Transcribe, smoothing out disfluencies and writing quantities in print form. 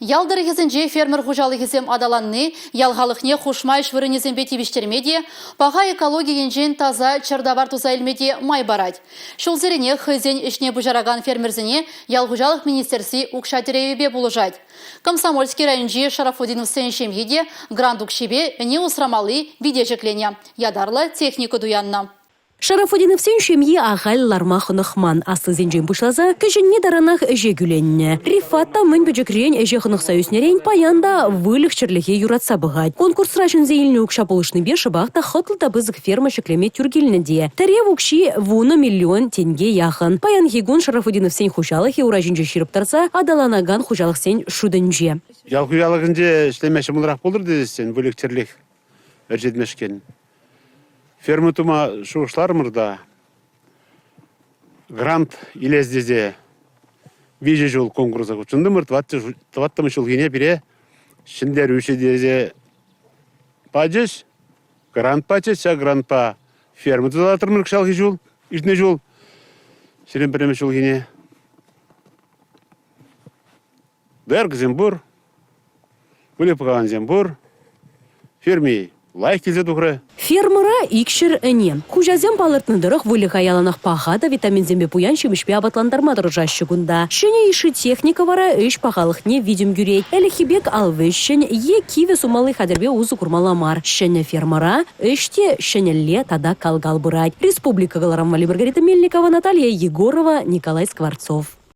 Ял тӑрӑхӗсенче фермер хуҫалӑхӗсем аталанни ял халӑхне хушма ӗҫ вырӑнӗсемпе тивӗҫтерме те, паха экологи енчен таса чӗр тавар туса илме те май парать. Ҫулсеренех хӑйсен ӗҫне пуҫаракан фермерсене ял хуҫалӑх министерстви укҫа тӗревӗпе пулӑшать. Комсомольски районӗнчи Шарафутдиновсен ҫемйи те грант укҫипе ӗне усрамалли вите ҫӗкленӗ, ятарлӑ техника туяннӑ. Шарафутдиновсен ҫемйи ахаль ларма хӑнӑхман. Аслисенчен пуҫласа кӗҫӗнни таранах ӗҫе кӳленнӗ. Рифат та мӗн пӗчӗкрен ӗҫе хӑнӑхса ӳснӗрен паян та выльӑх-чӗрлӗхе юратса пӑхать. Конкурсра ҫӗнсе илнӗ укҫа пулӑшнипе шӑпах та хӑтлӑ та пысӑк ферма ҫӗклеме тӳр килнӗ те. Тӗрев укҫи вунӑ миллион тенке яхӑн. Паянхи кун Шарафутдиновсен хуҫалӑхӗ ура ҫинче ҫирӗп тӑрса аталанакан хуҫалӑхсен шутӗнче. Ял хуҫалӑхӗнче ӗҫлеме ҫӑмӑлрах пултӑр тесен выльӑх-чӗрлӗх ӗрчетмешкӗн Ферма тума шухӑшларӑмӑр та грант илес тесе виҫӗ ҫул конкурса хутшӑнтӑмӑр. Тӑваттӑмӗш ҫулхине пире ҫӗнтерӳҫӗ тесе пачӗҫ. Грант пачӗҫ. Ҫак грантпа ферма туса лартрӑмӑр кӑҫалхи ҫул, иртнӗ ҫул, 21-мӗш ҫулхине. Дояркӑсем пур, выльӑх пӑхакансем пур. Ферми лайӑх килсе тухрӗ. Фермӑра 200 ӗне. Хуҫасем палӑртнӑ тӑрӑх, выльӑха яланах паха та витаминсемпе пуян ҫимӗҫпе апатлантарма тӑрӑшаҫҫӗ кунта. Ҫӗнӗ йышши техника вара ӗҫ пахалӑхне витӗм кӳрет. Ӗлӗкхи пек ал вӗҫҫӗн е кивӗ сумалли хатӗрпе усӑ курмалла мар. Ҫӗнӗ фермӑра ӗҫ те ҫӗнӗлле тата кал-кал пырать. Республика кӑларӑм валли Маргарита Мельникова, Наталья Егорова, Николай Скворцов.